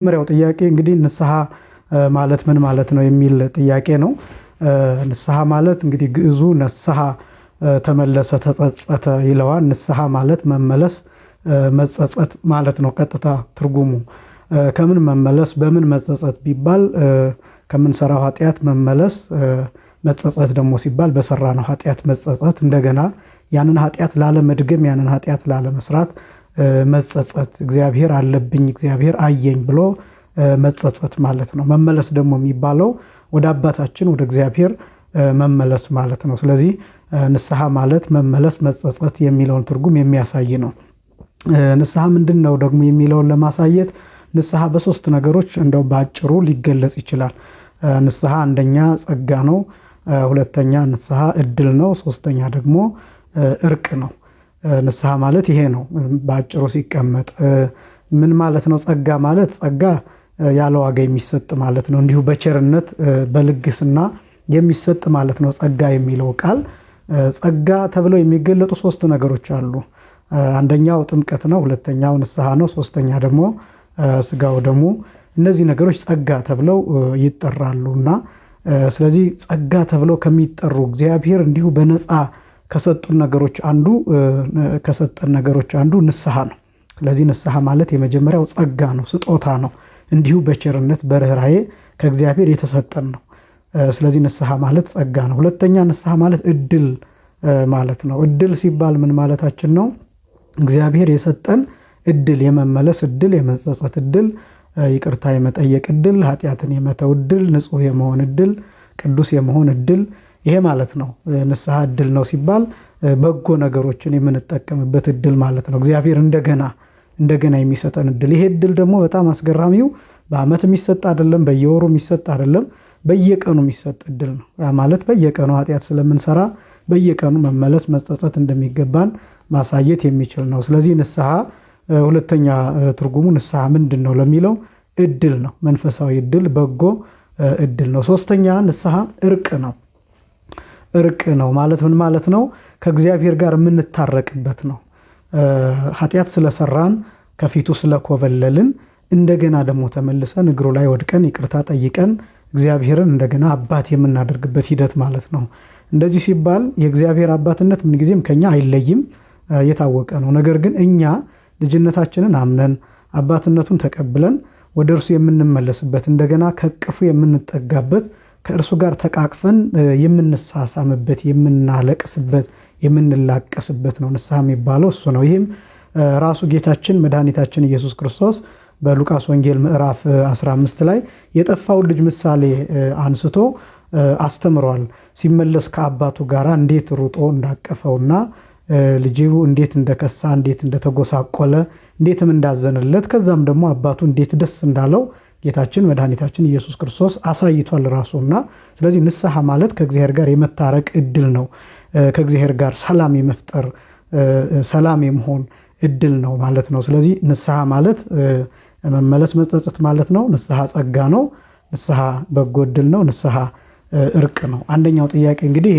የመጀመሪያው ጥያቄ እንግዲህ ንስሐ ማለት ምን ማለት ነው የሚል ጥያቄ ነው። ንስሐ ማለት እንግዲህ ግዕዙ ነስሐ ተመለሰ፣ ተጸጸተ ይለዋል። ንስሐ ማለት መመለስ፣ መጸጸት ማለት ነው። ቀጥታ ትርጉሙ ከምን መመለስ በምን መጸጸት ቢባል ከምንሰራው ኃጢአት መመለስ፣ መጸጸት ደግሞ ሲባል በሰራነው ኃጢአት መጸጸት፣ እንደገና ያንን ኃጢአት ላለመድገም፣ ያንን ኃጢአት ላለመስራት መጸጸት፣ እግዚአብሔር አለብኝ፣ እግዚአብሔር አየኝ ብሎ መጸጸት ማለት ነው። መመለስ ደግሞ የሚባለው ወደ አባታችን ወደ እግዚአብሔር መመለስ ማለት ነው። ስለዚህ ንስሐ ማለት መመለስ፣ መጸጸት የሚለውን ትርጉም የሚያሳይ ነው። ንስሐ ምንድን ነው ደግሞ የሚለውን ለማሳየት ንስሐ በሶስት ነገሮች እንደው በአጭሩ ሊገለጽ ይችላል። ንስሐ አንደኛ ጸጋ ነው። ሁለተኛ ንስሐ እድል ነው። ሶስተኛ ደግሞ እርቅ ነው። ንስሐ ማለት ይሄ ነው በአጭሩ ሲቀመጥ። ምን ማለት ነው? ጸጋ ማለት ጸጋ ያለ ዋጋ የሚሰጥ ማለት ነው። እንዲሁ በቸርነት በልግስና የሚሰጥ ማለት ነው። ጸጋ የሚለው ቃል ጸጋ ተብለው የሚገለጡ ሶስት ነገሮች አሉ። አንደኛው ጥምቀት ነው። ሁለተኛው ንስሐ ነው። ሶስተኛ ደግሞ ስጋው ደሙ። እነዚህ ነገሮች ጸጋ ተብለው ይጠራሉ እና ስለዚህ ጸጋ ተብለው ከሚጠሩ እግዚአብሔር እንዲሁ በነፃ ከሰጡን ነገሮች አንዱ ከሰጠን ነገሮች አንዱ ንስሐ ነው። ስለዚህ ንስሐ ማለት የመጀመሪያው ጸጋ ነው፣ ስጦታ ነው። እንዲሁ በቸርነት በርኅራኄ ከእግዚአብሔር የተሰጠን ነው። ስለዚህ ንስሐ ማለት ጸጋ ነው። ሁለተኛ ንስሐ ማለት እድል ማለት ነው። እድል ሲባል ምን ማለታችን ነው? እግዚአብሔር የሰጠን እድል፣ የመመለስ እድል፣ የመጸጸት እድል፣ ይቅርታ የመጠየቅ እድል፣ ኃጢአትን የመተው እድል፣ ንጹሕ የመሆን እድል፣ ቅዱስ የመሆን እድል፣ ይሄ ማለት ነው። ንስሐ እድል ነው ሲባል በጎ ነገሮችን የምንጠቀምበት እድል ማለት ነው። እግዚአብሔር እንደገና እንደገና የሚሰጠን እድል። ይሄ እድል ደግሞ በጣም አስገራሚው በዓመት የሚሰጥ አይደለም፣ በየወሩ የሚሰጥ አይደለም፣ በየቀኑ የሚሰጥ እድል ነው። ያ ማለት በየቀኑ ኃጢአት ስለምንሰራ በየቀኑ መመለስ መጸጸት እንደሚገባን ማሳየት የሚችል ነው። ስለዚህ ንስሐ ሁለተኛ ትርጉሙ ንስሐ ምንድን ነው ለሚለው እድል ነው። መንፈሳዊ እድል፣ በጎ እድል ነው። ሶስተኛ ንስሐ እርቅ ነው። እርቅ ነው ማለት ምን ማለት ነው? ከእግዚአብሔር ጋር የምንታረቅበት ነው። ኃጢአት ስለሰራን ከፊቱ ስለኮበለልን እንደገና ደግሞ ተመልሰን እግሩ ላይ ወድቀን ይቅርታ ጠይቀን እግዚአብሔርን እንደገና አባት የምናደርግበት ሂደት ማለት ነው። እንደዚህ ሲባል የእግዚአብሔር አባትነት ምንጊዜም ከኛ አይለይም፣ የታወቀ ነው። ነገር ግን እኛ ልጅነታችንን አምነን አባትነቱን ተቀብለን ወደ እርሱ የምንመለስበት፣ እንደገና ከቅፉ የምንጠጋበት፣ ከእርሱ ጋር ተቃቅፈን የምንሳሳምበት፣ የምናለቅስበት፣ የምንላቀስበት ነው። ንስሐ የሚባለው እሱ ነው። ይህም ራሱ ጌታችን መድኃኒታችን ኢየሱስ ክርስቶስ በሉቃስ ወንጌል ምዕራፍ 15 ላይ የጠፋውን ልጅ ምሳሌ አንስቶ አስተምሯል። ሲመለስ ከአባቱ ጋር እንዴት ሩጦ እንዳቀፈውና ልጅ እንዴት እንደከሳ፣ እንዴት እንደተጎሳቆለ፣ እንዴትም እንዳዘነለት፣ ከዛም ደግሞ አባቱ እንዴት ደስ እንዳለው ጌታችን መድኃኒታችን ኢየሱስ ክርስቶስ አሳይቷል ራሱና። ስለዚህ ንስሐ ማለት ከእግዚአብሔር ጋር የመታረቅ እድል ነው። ከእግዚአብሔር ጋር ሰላም የመፍጠር፣ ሰላም የመሆን እድል ነው ማለት ነው። ስለዚህ ንስሐ ማለት መመለስ መጸጸት ማለት ነው። ንስሐ ጸጋ ነው። ንስሐ በጎ እድል ነው። ንስሐ እርቅ ነው። አንደኛው ጥያቄ እንግዲህ ይሄ ነው።